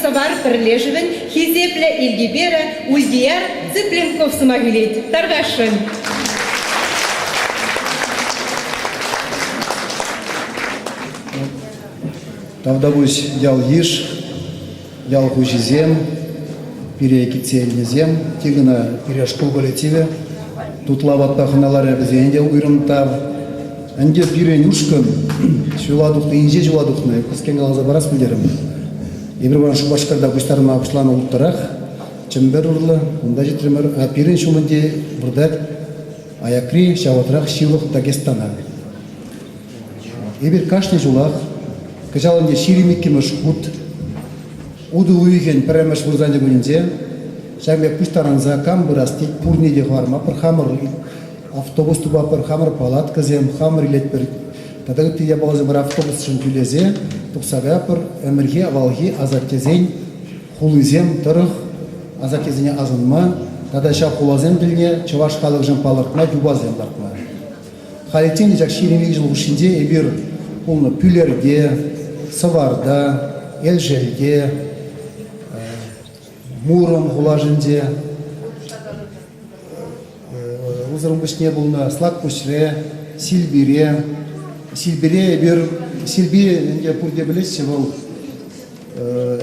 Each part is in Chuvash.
Сӑвар пӗрлешӗвӗн хисеплӗ элтеперӗ Ульдияр Цыпленков сӑмах илет. Тархасшӑн. Тавтапуҫ ял-йыш, ял хуҫисем, пире кӗтсе илнисем, Тихӑна пире шкул коллективӗ тутлаватпа хӑналарӗ, вӗсене те уйрӑм тав. Ӗнтӗ пирӗн ушкӑн ҫула тухнӑ, инҫе ҫула тухнӑ, кӗскен каласа парас пӗлтерӗм. Эпир вара Шупашкарта пуҫтарма пуҫланӑ улттӑрах, Чӗмпӗр урлӑ унта ҫитрӗмӗр. А пирӗн ҫул ӗнтӗ выртать аякри, ҫавӑтрах ҫывӑх Дагестана. Эпир кашни ҫулах, кӑҫал ӗнтӗ 22-мӗш хут, утӑ уйӑхӗн пӗрремӗш вырсарни кунӗнче ҫак пек пуҫтарӑнса кам пырас тет, пурне те хӑвармапӑр, хамӑр автобус тупатпӑр, хамӑр палаткӑсем, хамӑр илетпӗр тата ытти япаласем вара автобусшӑн тӳлесе тухса каятпӑр. Ӗмӗрхи авалхи асаттесен хулисем тӑрӑх асаттесене асӑнма тата ҫав хуласем тӗлне чӑваш халӑхӗшӗн палӑртма юпасем лартма. Халиччен те ҫак 22 ҫул хушшинче эпир пулнӑ Пӳлерте, Сӑварта, Элшелте, Муром хулашӗнче, унсӑрӑн пуҫне пулнӑ Слакпуҫре, Силпире. Силпире эпир, Силпи ӗнтӗ пурте пӗлеҫҫӗ, вӑл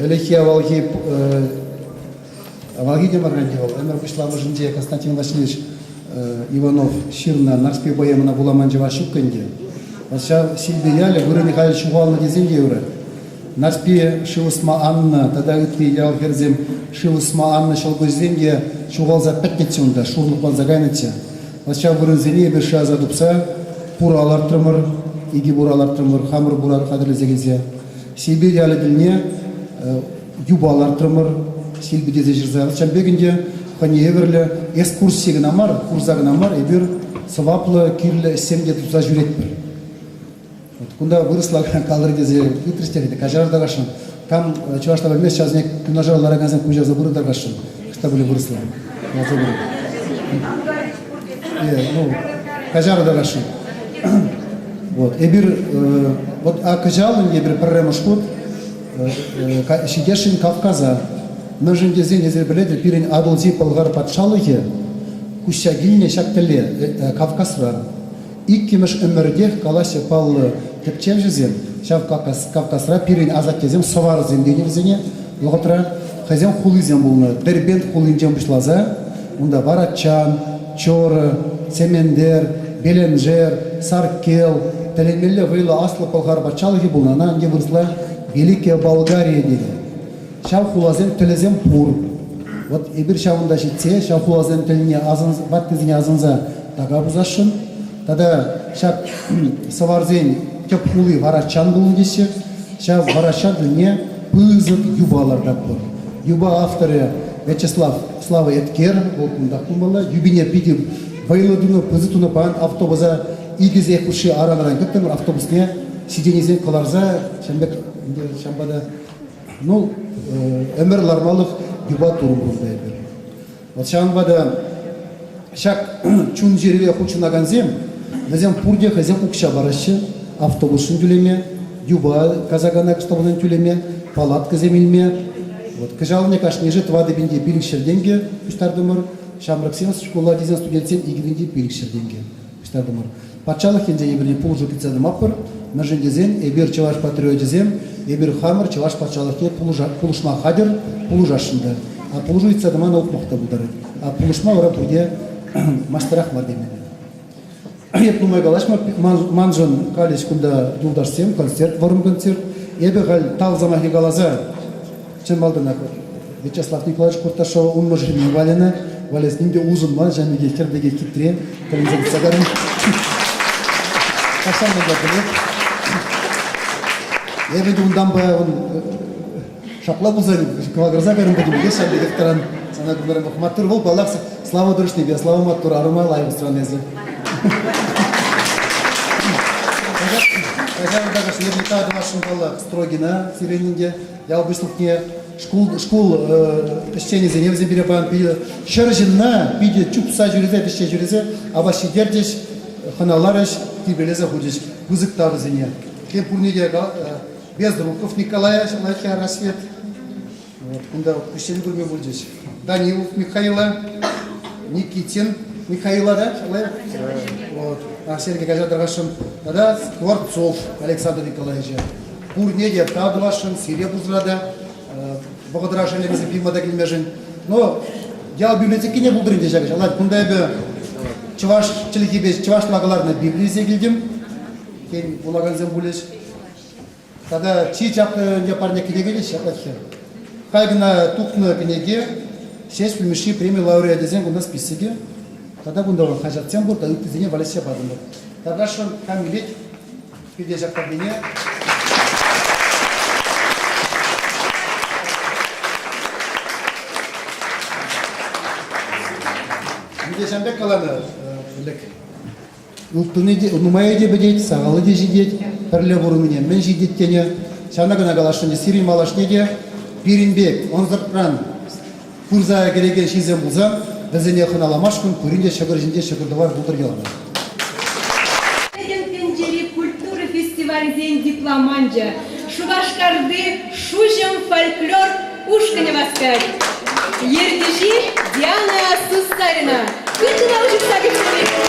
ӗлӗкхи авалхи Авалхи те мар ӗнтӗ вӑл. Ӗмӗр пуҫламӑшӗнче Константин Васильевич Иванов ҫырнӑ Нарспи поэмӑна вуламан чӑваш ҫук ӗнтӗ. Ҫав Силпи ялӗ вырӑнӗ халь ҫухалнӑ тесен те юрать. Нарспи шыв ӑсма аннӑ тата ытти ял хӗрсем шыв ӑсма аннӑ ҫӑлкуҫсем те ҫухалса пӗтнӗччӗ унта, шурлӑхланса кайнӑччӗ. Ҫав вырӑнсене эпир шыраса тупса пура лартрӑмӑр, икӗ пура лартрӑмӑр, хамӑр пура хатӗрлесе килсе. Силпи ялӗ тӗлне юпа лартрӑмӑр, силпи тесе ҫырса. Ҫавӑн пек ӗнтӗ хӑйне евӗрлӗ экскурси кӑна мар, курса кӑна мар, эпир сӑваплӑ, кирлӗ ӗҫсем те туса ҫӳретпӗр. Вот кунта вырӑсла калӑр тесе ыйтрӗҫ те каҫарӑр тархасшӑн. Кам чӑвашла пӗлмест, ҫавсене юнашар ларакансем куҫарса пырӑр тархасшӑн. Ӑҫта пулӗ вырӑсла? Каласа пырӑр. Ну, каҫарӑр тархасшӑн. Вот, эпир, вот, а кӑҫал ӗнтӗ эпир пӗрремӗш хут ҫитесшӗн Кавказа. Мӗншӗн тесен, эсир пӗлетӗр, пирӗн Атӑлҫи Пӑлхар патшалӑхӗ куҫса килнӗ ҫак тӗле Кавказран. Иккӗмӗш ӗмӗртех калаҫҫӗ паллӑ тӗпчевҫӗсем, ҫав Кавказра пирӗн асаттесем сӑварсем тенӗ вӗсене вӑхӑтра. Хӑйсен хулисем пулнӑ. Дербент хулинчен пуҫласа унта Варачан, Чорӑ, Семендер, Беленджер, Саркел, тӗлӗнмелле вӑйлӑ Аслӑ Пӑлхар патшалӑхӗ пулнӑ. Ӑна ӗнтӗ вырӑсла Великая Болгария тенӗ. Ҫав хуласен тӗлӗсем пур. Вот эпир ҫавӑнта ҫитсе ҫав хуласен тӗлне ваттисене асӑнса така пусасшӑн. Тата ҫак сӑварсен тӗп хули Варачан пулнӑ теҫҫӗ. Ҫав Варачан тӗлне пысӑк юпа лартатпӑр. Юпа авторӗ Вячеслав Слава Эткер, вӑл кунтах пулмалла. Юпине питӗ вӑйлӑ тунӑ, пысӑк тунӑ паян автобуса икӗ хушши аран-аран кӗтрӗмӗр, автобусне сиденисем кӑларса ҫавӑн пек ҫавӑнпа та ну, ӗмӗр лармалӑх юпа турӑм кунта эпир. Вот ҫавӑнпа та ҫак чун-чӗрепе хутшӑнакансем, вӗсем пурте хӑйсем укҫа параҫҫӗ автобусшӑн тӳлеме, юпа касакана кӑштавлӑн тӳлеме, палаткӑсем илме. Вот кӑҫалне кашнишӗ 4500 тенкӗ пуҫтартӑмӑр. Ҫамрӑксем шкула тесен студентсем 2500 тенкӗ пуҫтартӑмӑр. Патшалӑх енчен эпир пулӑшу кӗтсе тӑмаппӑр. Мӗншӗн тесен эпир чӑваш патриочӗсем, эпир хамӑр чӑваш патшалӑхне пулӑшма хатӗр, пулӑшасшӑн та. А пулӑшу ыйтса тӑма ухмах та пултарать. А пулӑшма вара пурте маҫтӑрах мар темелле. Эп нумай калаҫма, маншӑн калӗҫ кунта юлташсем, концерт, вӑрӑм концерт. Эпӗ халь тав сӑмахӗ каласа чӑн малтанах Вячеслав Николаевич Курташова ун мӑшӑрне Валяна, Валя с ним те усӑнман, ҫав пекех хӗр пекех хитре, тӗлӗнсе тухса карӑн. Тахҫан та пӗлет. Эпӗ те унтанпа шапла пулса кӑвакарса кайрӑм пӗтӗмпех ҫав пекех тӑран. Сана кунтаран маттур вӑл, паллах, слава тӑрӑшнипе, слава маттур, арӑма лайӑх усран эсӗ. Каҫарӑр та кашни тӑвасшӑн паллах, Строгина сирӗн ӗнтӗ ял пуҫлӑхне, шкул, шкул ӗҫченӗсене вӗсем пире паян питӗ ҫӗр ҫынна питӗ чупса ҫӳресе, вӗҫсе ҫӳресе апат ҫитерчӗҫ, хӑналарӗҫ, тирпейлесе хучӗҫ. Пысӑк тав вӗсене. Тем пурне те Безруков Николая Рассвет. Вот, кунта куҫсем курми пулчӗҫ. Данилов Михаила, Никитин Михаила, да? Вот. А Сергей каҫа тӑрӑшшӑн. Тата Скворцов Александр Николаевича. Пурне те тав тӑвасшӑн, сире пусра та, вӑхӑтра шеллемесен пиво та килмешӗн. Но ял библиотекине пултӑр ӗнтӗ ҫакӑ. Ҫапла кунта эпӗ чӑваш чӗлхипе чӑвашла кӑларнӑ Библи илсе килтӗм. Тен, вулакансем пулӗҫ. Тата чи чаплӑ ӗнтӗ парне кӗнеке те ҫаплах-хӗр. Хай кӑна тухнӑ кӗнеке Ҫеҫпӗл Мишши преми лауреачӗсен кунта списокӗ. Тата кунта вӑл хаҫатсем пур, тата ыттисене валеҫсе патӑмӑр. Тата кам илет пирте ҫак парнене. Мӗнле ҫам пек каланӑ ӗлӗк Ылтӑнӗ те нумайӗ те пӗтет, сахалли те ҫитет, пӗрле пурӑннине мӗн ҫитет тенӗ. Ҫавна кӑна каласшӑн сирӗн малашне те пирӗн пек ӑнсӑртран пырса кӗрекен ҫынсем пулсан вӗсене хӑналамашкӑн пурин те ҫӑкӑр ҫинче ҫӑкӑр-тӑвар пултӑр яланах. Пӗтӗм тӗнчери культура фестивалӗсен дипломанчӗ, Шупашкарти Шуҫӑм фольклор ушкӑнӗ васкать. Ертӳҫи Диана Сусарина. Хыттӑн алӑ ҫупса кӗтсе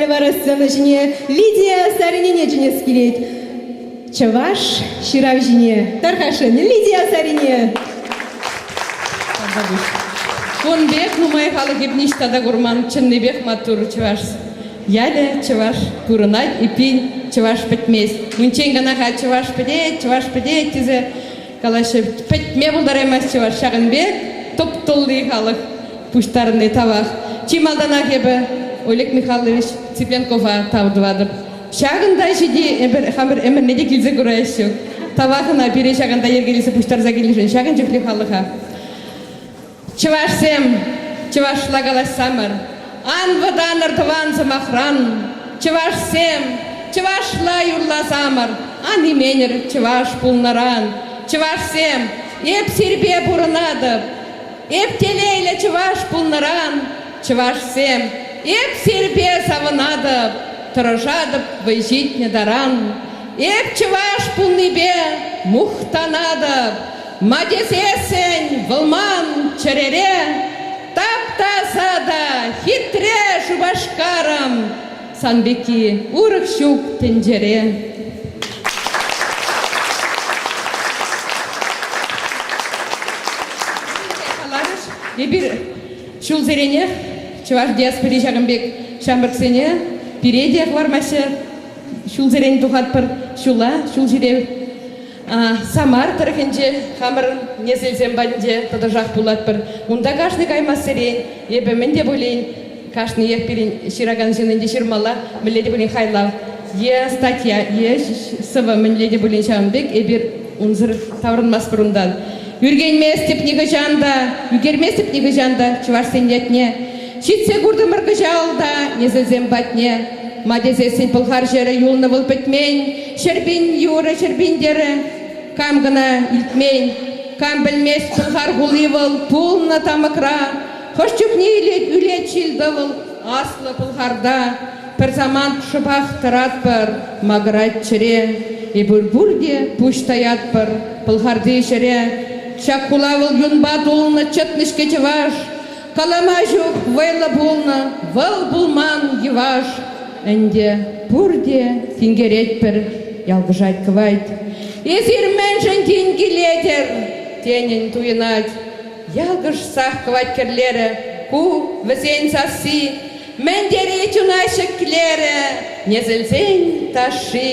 Халӗ вара сцена ҫине Лидия Саринене чӗнес килет. Чӑваш ҫыравҫине тархасшӑн Лидия Сарине. Кун пек нумай халӑх эп ниҫта та курман. Чӑннипех маттур чӑваш ялӗ, чӑваш пурӑнать, эппин чӑваш пӗтмест. Унччен кӑна-ха чӑваш пӗтет, чӑваш пӗтет тесе калаҫҫӗ. Пӗтме пултараймасть чӑваш. Ҫакӑн пек тӑп-тулли халӑх пуҫтарӑнни тавах. Чи малтанах эпӗ Олег Михайлович Цыпленкова тав тӑватӑп. Ҫакӑнта ҫити эпир хамӑр ӗмӗрне те килсе кураяс ҫук. Тавах ӑна пире ҫакӑнта йӗркелесе пуҫтарса килнӗшӗн ҫакӑн чухлӗ халӑха. Чӑвашсем, чӑвашла калаҫсамӑр, ан вӑтанӑр тӑван сӑмахран. Чӑвашсем, чӑвашла юрласамӑр, ан именӗр чӑваш пулнӑран. Чӑвашсем, эп сирпе пурӑнатӑп, эп телейлӗ чӑваш пулнӑран. Чӑвашсем, эп сирпе савӑнатӑп, тӑрӑшатӑп вӑй ҫитнӗ таран. Эп чӑваш пулнипе мухтанатӑп, Ма тесессӗн вӑл ман чӗрере тап-таса та хитре Шупашкарӑм, сан пекки урӑх ҫук тӗнчере. Каларӑш, эпир ҫулсеренех чӑваш диаспори ҫакӑн пек ҫамрӑксене пире те хӑвармаҫҫӗ. Ҫулсерен тухатпӑр ҫула, ҫул ҫӳрев. Самар тӑрӑхӗнче хамӑрӑн несӗлсем патӗнче тӑтӑшах пулатпӑр. Унта кашни каймассерен эпӗ мӗн те пулин кашниех пирӗн ҫыракан ҫын ӗнтӗ ҫырмалла мӗнле те пулин хайлав е статья, е сӑвӑ мӗнле те пулин ҫавӑн пек эпир унсӑр таврӑнмастпӑр унтан. Ӳркенместӗп нихӑҫан та, ӳкерместӗп нихӑҫан та чӑвашсен ятне. Ҫитсе куртӑмӑр кӑҫал та несӗлсем патне. Ма тесессӗн пӑлхар ҫӗрӗ юлнӑ вӑл пӗтмен. Ҫӗрпин юрӑ, ҫӗрпин тӗрӗ. Кам кӑна илтмен, кам пӗлмест пӑлхар хули вӑл пулнӑ тамӑкра. Хӑш чухне илет ӳлет ҫил-тӑвӑл аслӑ Пӑлхарта. Пӗр самант шӑпах тӑратпӑр, макӑрать чӗре. Эпир пурте пуҫ таятпӑр Пӑлхарти ҫӗре. Ҫак хула вӑл юнпа тулнӑ чӑтнӑ-ҫке чӑваш. Калама ҫук вӑйлӑ пулнӑ, вӑл пулман йӑваш. Ӗнтӗ пурте тинкеретпӗр, ялкӑшать кӑвайт. Эсир мӗншӗн тин килетӗр? тенӗн туйӑнать. Ялкӑшсах кӑвайт кӗрлерӗ, ку вӗсен сасси. Мӗн тери чуна ҫӗклерӗ несӗлсен ташши.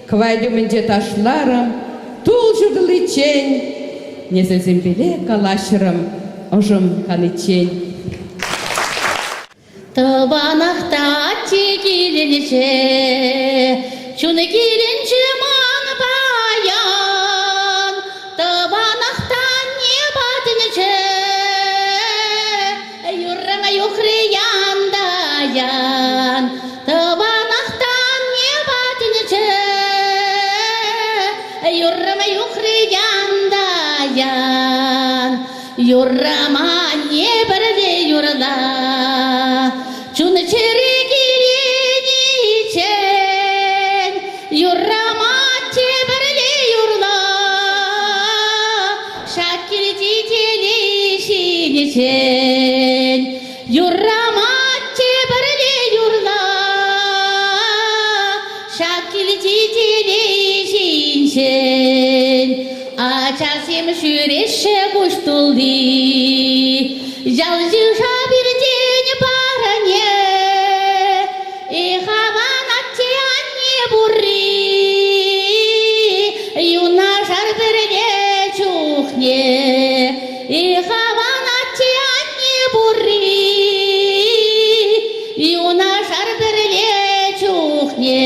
Кӑвайт умӗнче ташларӑм, тул ҫутӑличчен, несӗлсемпеле калаҫрӑм ӑшӑм каниччен. Тӑванах та атте килӗнче, чун килӗнче ман паян. Тӑванах та анне патӗнче, юррӑм юхрӗ ян та ян. Тӑванах та анне патӗнче, юррӑм юхрӗ ян та ян. Юррӑм анне пӗрле юрла, чун-чӗре килениччен. Юррӑм атте пӗрле юрла, ҫак килти телей ҫинчен. Юррӑм атте пӗрле юрла, ҫак килти телей ҫинчен. Ачасем ҫӳреҫҫӗ куҫ тулли, ял-йыша пиртен парне. Эх, аван атте-анне пурри, юнашар пӗрле чухне. Эх, аван атте-анне пурри, юнашар пӗрле чухне.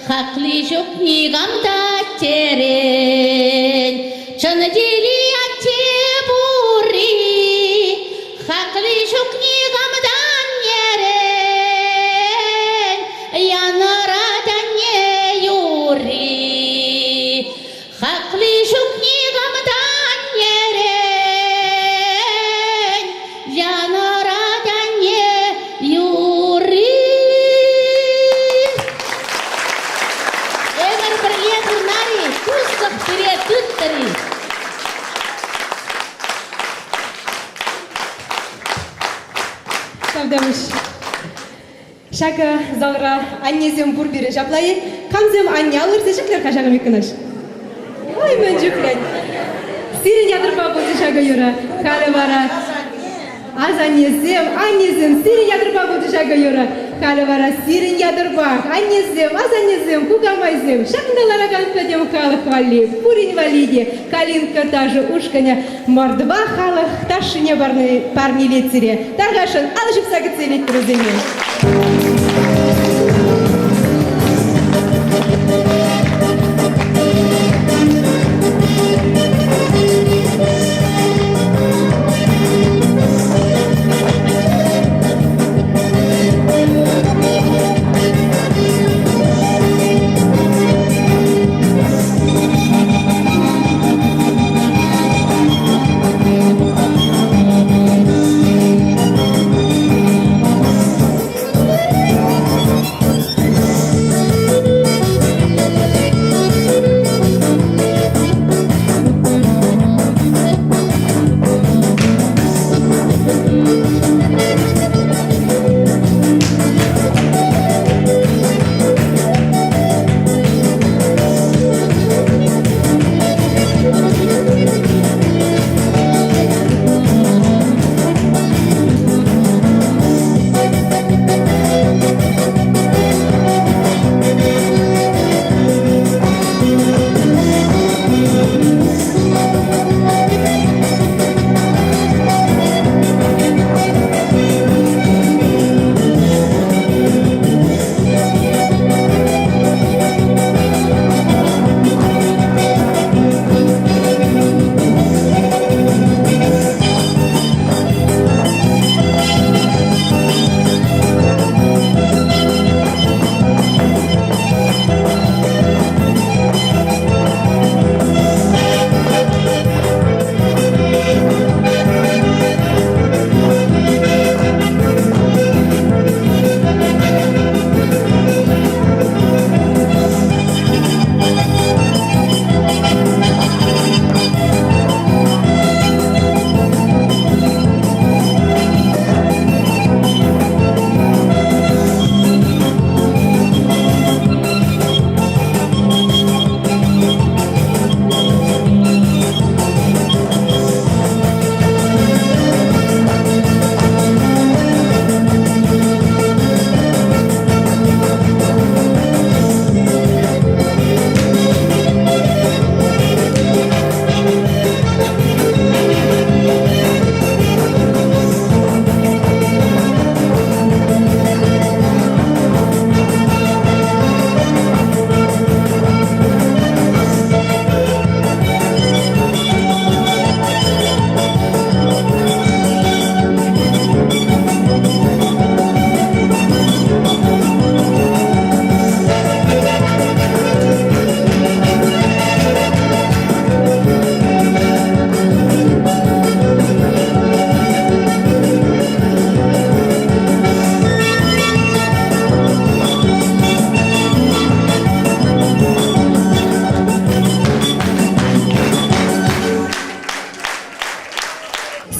Хакли ҫук никам та аттерен, чӑн тили атте пурри. Хакли ҫук никам та аннерен, янӑрать анне юрри. Хакли ҫук никам та аннерен, янӑрать анне юрри. Ӗмӗр пӗрле пурнар-и, туслӑх пире тыттӑр-и? Тавтапуҫ. Ҫакӑ залра аннесем пур пирӗн ҫапла-и? Камсем анне аллӑрсе ҫӗклер-ха ҫакӑ Миккӑнӑш? Ой, мӗн чухлӗн! Сирӗн ятӑрпа пулчӗ ҫакӑ юрӑ. Халӗ вара асаннесем, аннесем, сирӗн ятӑрпа пулчӗ ҫакӑ юрӑ. Халӗ вара сирӗн ятӑрпах аннесем, асаннесем, кукамайсем, ҫакӑнта ларакан пӗтӗм халӑх валли, пурин валли те Калинка ташӑ ушкӑнӗ Мордва халӑх ташшине парнелет сире. Тархасшӑн алӑ ҫупса кӗтсе илетпӗр вӗсене.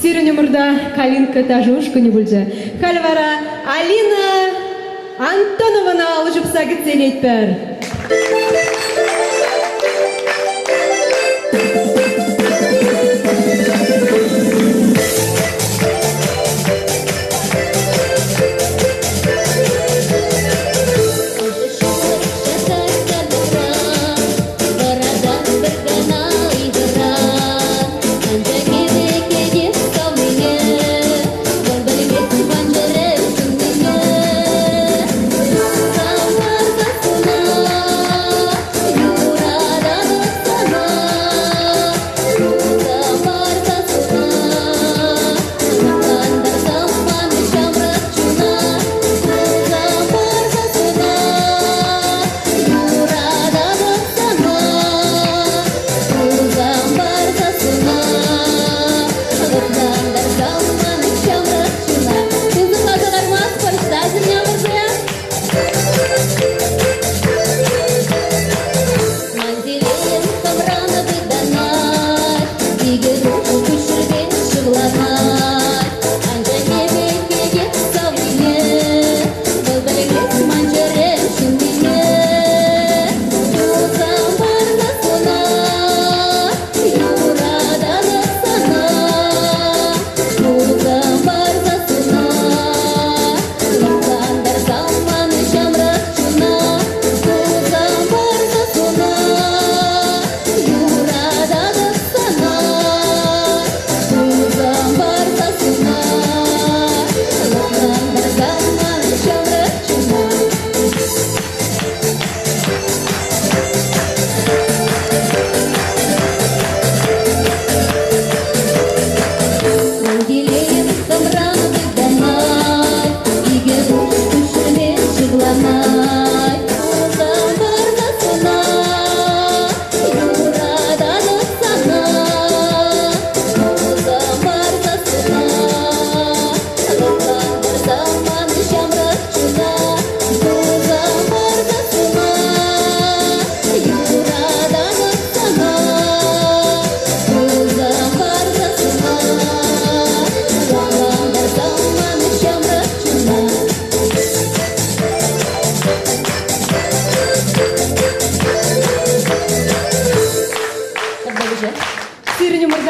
Сирӗн умӑрта Калинка ташӑ ушкӑнӗ пулчӗ. Халь вара Алина Антоновӑна алӑ ҫупса кӗтсе илетпӗр.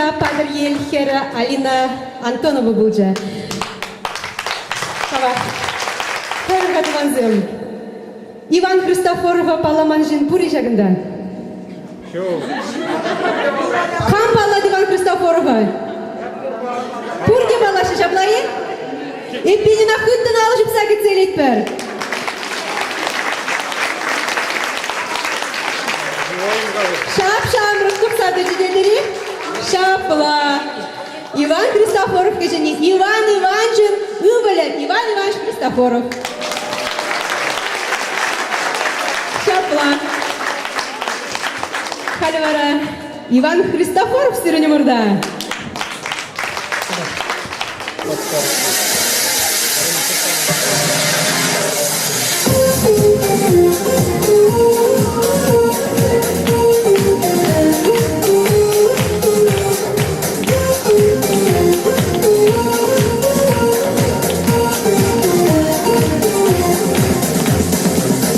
вырӑнта Патӑрьел хӗрӗ Алина Антонова пулчӗ. Тавах. Хӗр-ха тӑвансем. Иван Христофорова палламан ҫын пур-и ҫакӑнта? Ҫук. Кам паллать Иван Христофорова? Пурте паллаҫҫӗ ҫапла-и? Эппин ӑна хыттӑн алӑ ҫупса кӗтсе илетпӗр. Ҫап-ҫамрӑк тухса тӑчӗ тетӗр-и? Ҫапла. Иван Христофоров кӗҫӗнни Иван Иванчӑн ывӑлӗ Иван Иванович Христофоров. Ҫапла. Халӗ вара Иван Христофоров сирӗн умӑрта.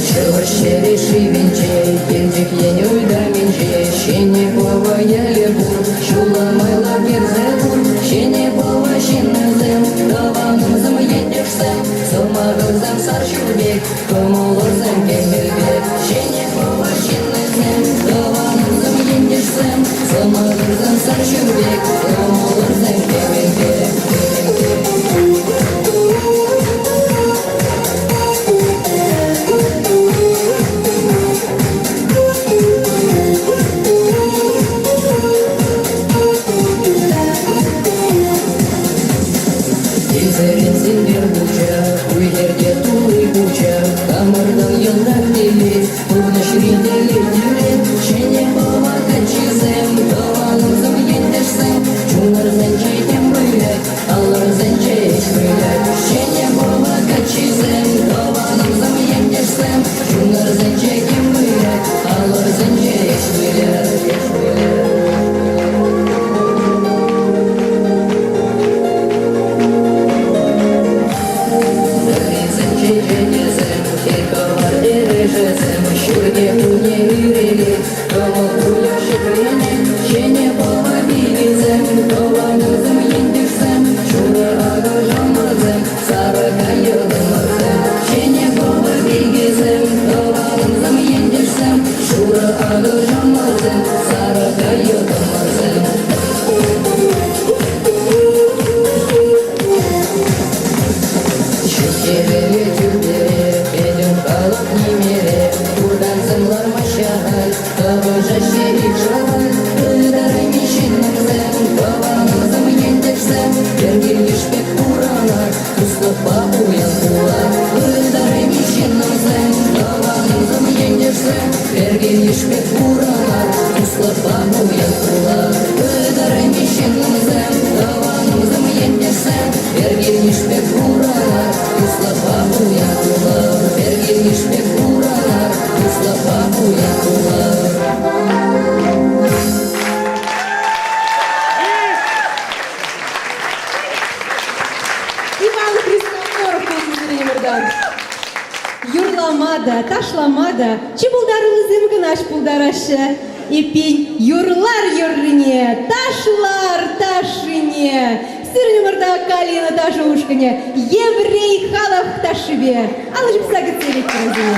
Чӑваш ҫӗрӗ шывӗнче, Елчӗк ен уйтамӗнче, Ҫӗнӗ Пӑва ялӗ пур, ҫула майлӑ кӗрсе кур. Ҫӗнӗ Пӑва ҫыннисем, тӑванӑмсем, ентешсем, сӑмахӑрсем сар ҫул пек, кӑмӑлӑрсем кӗмӗл пек. Ҫӗнӗ Пӑва ҫыннисем, тӑванӑмсем, ентешсем, сӑмахӑрсем сар ҫул пек, кӑмӑлӑрсем кӗмӗл пек. Килсерен сенкер куча, уй-хирте тулли куча, хамӑртан йӑлтах килет, пурнӑҫри телей тӳрет. Ҫӗнӗ Пӑва каччисем, тӑванӑмсем, ентешсем, чунӑрсенче тем вылять, аллӑрсенче ӗҫ вылять. Ҫӗнӗ Пӑва каччисем, тӑванӑмсем, ентешсем, чунӑрсенче тем вылять, аллӑрсенче ӗҫ вылять. Ӗҫ вылять. Вӗренсенче чӗнесем, хӗр-кӑвар эрешӗсем, ҫурте кунне ӳрелет, кӑмӑл туйӑм ҫӗкленет, ҫӗнӗ Пӑва пикисем, тӑванӑсем, ентешсем, шурӑ акӑшӑмӑрсем, сарӑ кайӑкӑмӑрсем, ҫӗнӗ Пӑва пикисем, тӑванӑмсем, ентешсем, шурӑ акӑшӑмӑрсем, сарӑ кайӑкӑмӑрсем. Ҫӳҫелеле тӳпере, петӗм халӑх нимере, Куртансем лармаҫҫӗ халь, тӑвӑшаҫҫӗ ик шӑхаль. Ытарайми ҫыннӑмсем, тӑванӑмсем, ентешсем, Пӗр-килйыш пек пурӑнар, туслӑхпа пуян пулар. Ытарайми ҫыннӑмсем, тӑванӑмсем, ентешсем, Пӗр-килйыш пек пурӑнар, туслӑхпа пуян пулар. Ытарайми ҫыннӑмсем, тӑванӑмсем, ентешсем, Пӗр-килйыш пек пурӑнар, туслӑхпа пуян пулар. Пӗр-килйыш пек пурӑнар, туслӑхпа пуян пулар. Иван Христофоров пулчӗ сирӗн умӑртан. Юрлама та, ташлама та чи пултаруллисем кӑна пултараҫҫӗ. Эппин, юрлар юррине, ташлар ташшине. Сирӗн умӑрта Калина ташӑ ушкӑнӗ еврей халӑх ташшипе алӑ ҫупса кӗтсе илетпӗр вӗсене.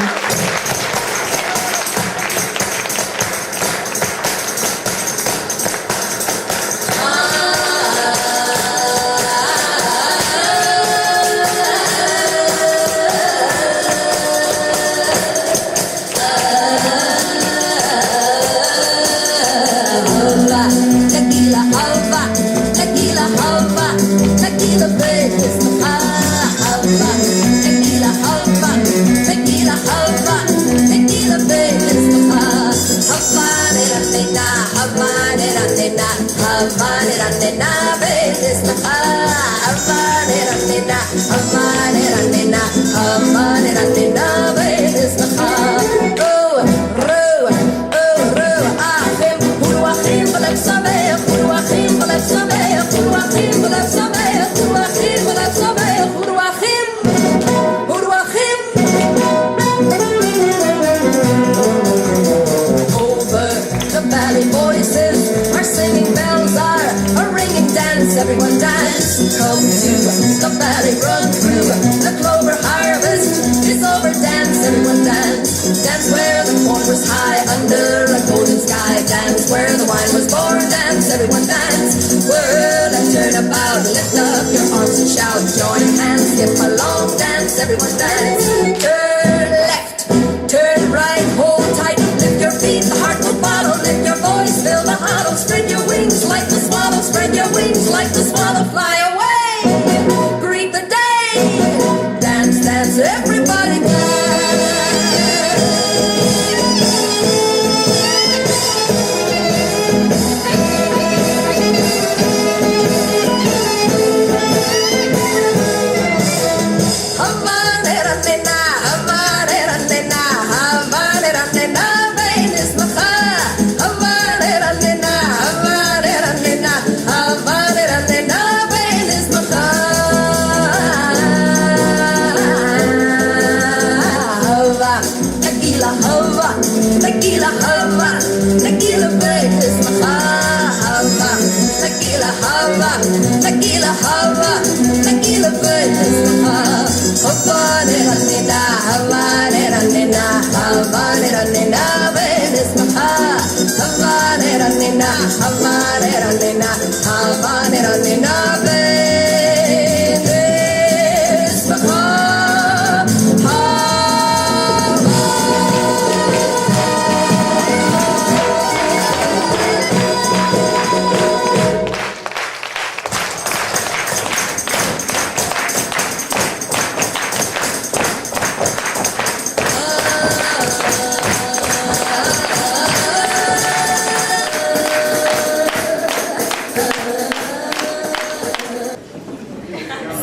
Over the valley voices are singing bells are everyone dance. Come to the valley, run through the clover harvest is over. Dance, everyone dance. Dance where the corn was high under a golden sky. Dance where the wine was born. Dance, everyone dance. Whirl and turn about, lift up your arms and shout. Join hands, skip along, dance, everyone dance. Turn left, turn right, hold tight, lift your feet, the heart will follow. Lift your voice, fill the hollow, spread your wings like the swallow, spread your wings like the swallow, fly away, greet the day. Dance, dance, everybody dance.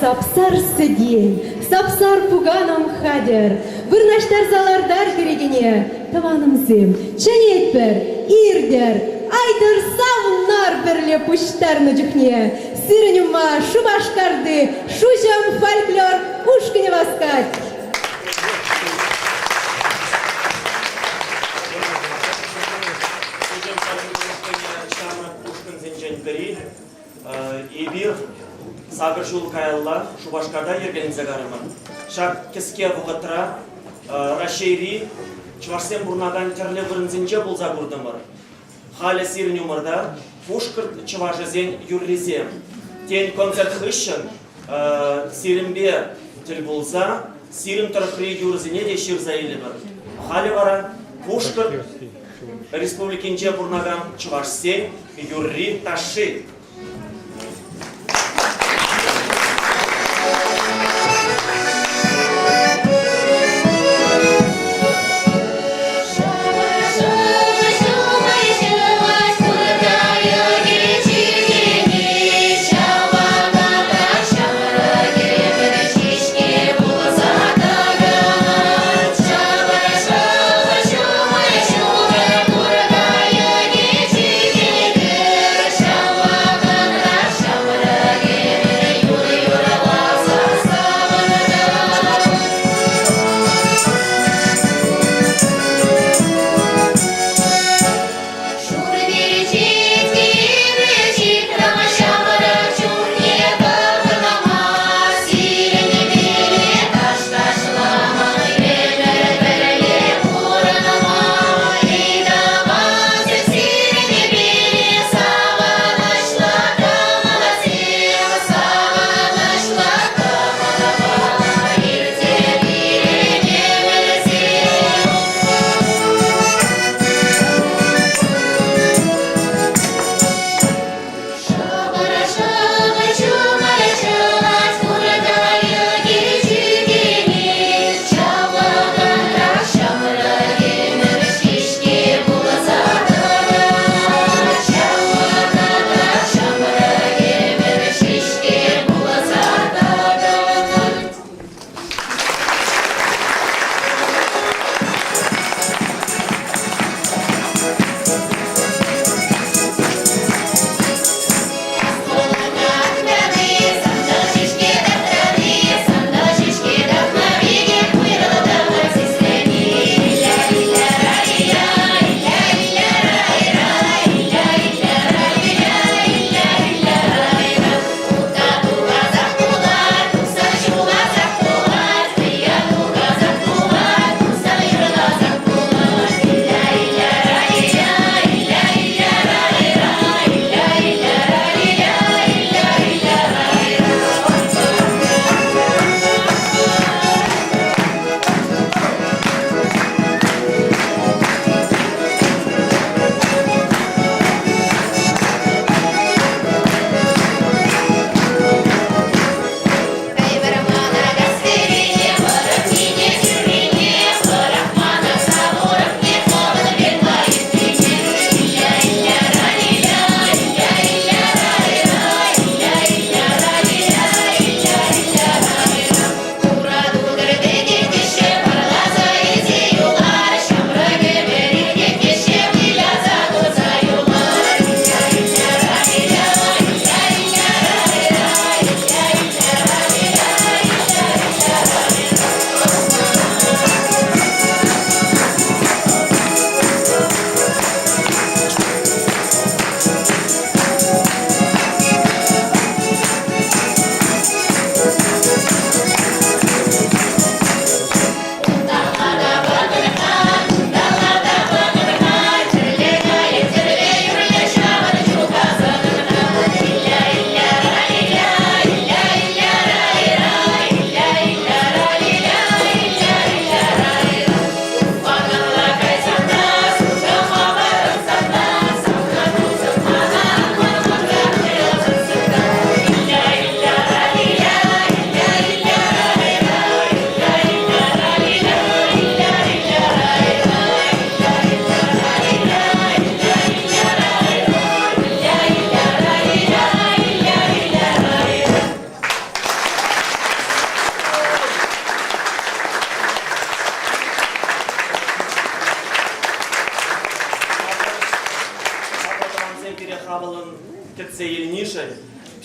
Сап-сар сӗтел, сап-сар пуканӑм хатӗр. Вырнаҫтарса лартар кӗрекене. Тӑванӑмсем, чӗнетпӗр, иртӗр, айтӑр савнар пӗрле пуҫтарнӑ чухне. Сирӗн умма Шупашкарти Шуҫӑм фольклор ушкӑнӗ васкать. Шуҫӑм фольклор ушкӑнӗ ҫамрӑк ушкӑнсенчен пӗри. Эпир сакӑр ҫул каялла Шупашкарта йӗркеленсе кайрӑмӑр. Ҫак кӗске вӑхӑтра Раҫҫейри чӑвашсем пурӑнакан тӗрлӗ вырӑнсенче пулса куртӑмӑр. Халӗ сирӗн умӑрта пушкӑрт чӑвашӗсен юррисем. Тен, концерт хыҫҫӑн сирӗнпе тӗл пулса сирӗн тӑрӑхри юрӑсене те ҫырса илӗпӗр. Халӗ вара Пушкӑрт Республикинче пурӑнакан чӑвашсен юрри-ташши.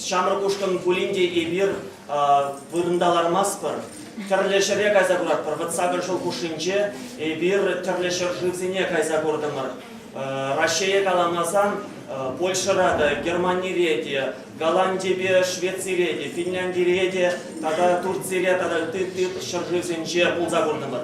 Ҫамрӑк ушкӑн пулин те эпир вырӑнта лармастпӑр. Тӗрлӗ ҫӗре кайса куратпӑр. Вӑт сакӑр ҫул хушшинче эпир тӗрлӗ ҫӗршывсене кайса куртӑмӑр. Раҫҫее каламасан Польшӑра та, Германире те, Голландипе Швецире те, Финляндире те тата Турцире тата ытти ҫӗршывсенче пулса куртӑмӑр.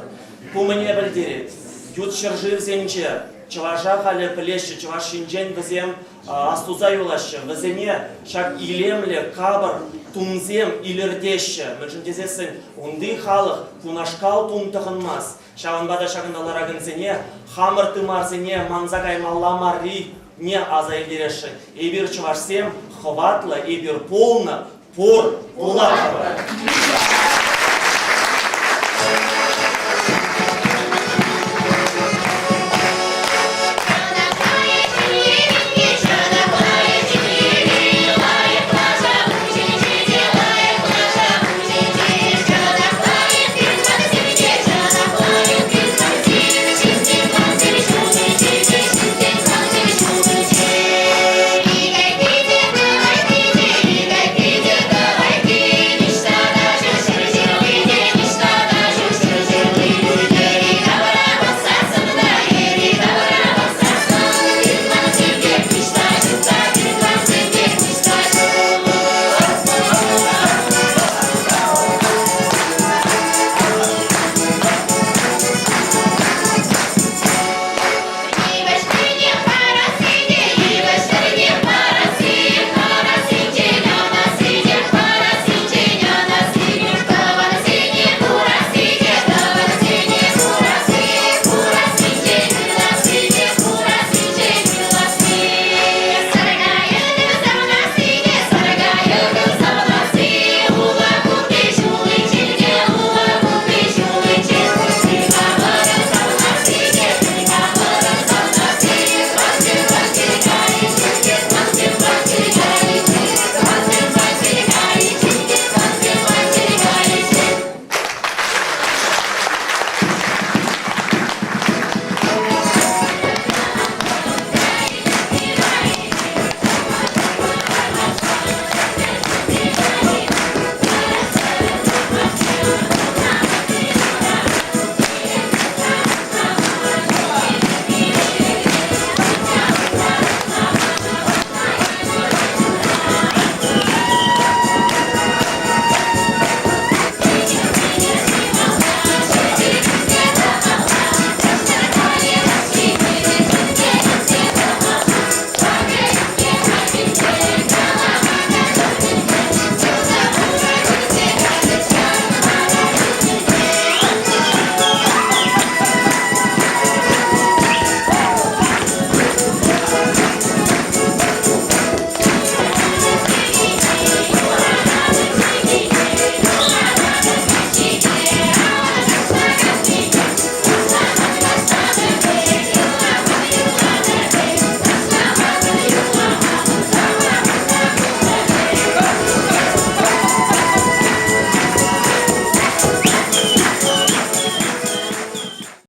Ку мӗне пӗлтерет? Ют ҫӗршывсенче чӑваша халӗ пӗлеҫҫӗ, чӑваш ҫинчен вӗсем астуса юлаҫҫӗ. Вӗсене ҫак илемлӗ, капӑр тумсем илӗртеҫҫӗ. Мӗншӗн тесессӗн унти халӑх кунашкал тум тӑхӑнмасть. Ҫавӑнпа та ҫакӑнта ларакансене хамӑр тымарсене манса каймалла маррине аса илтересшӗн. Эпир, чӑвашсем, хӑватлӑ, эпир пулнӑ, пур, пулатпӑр.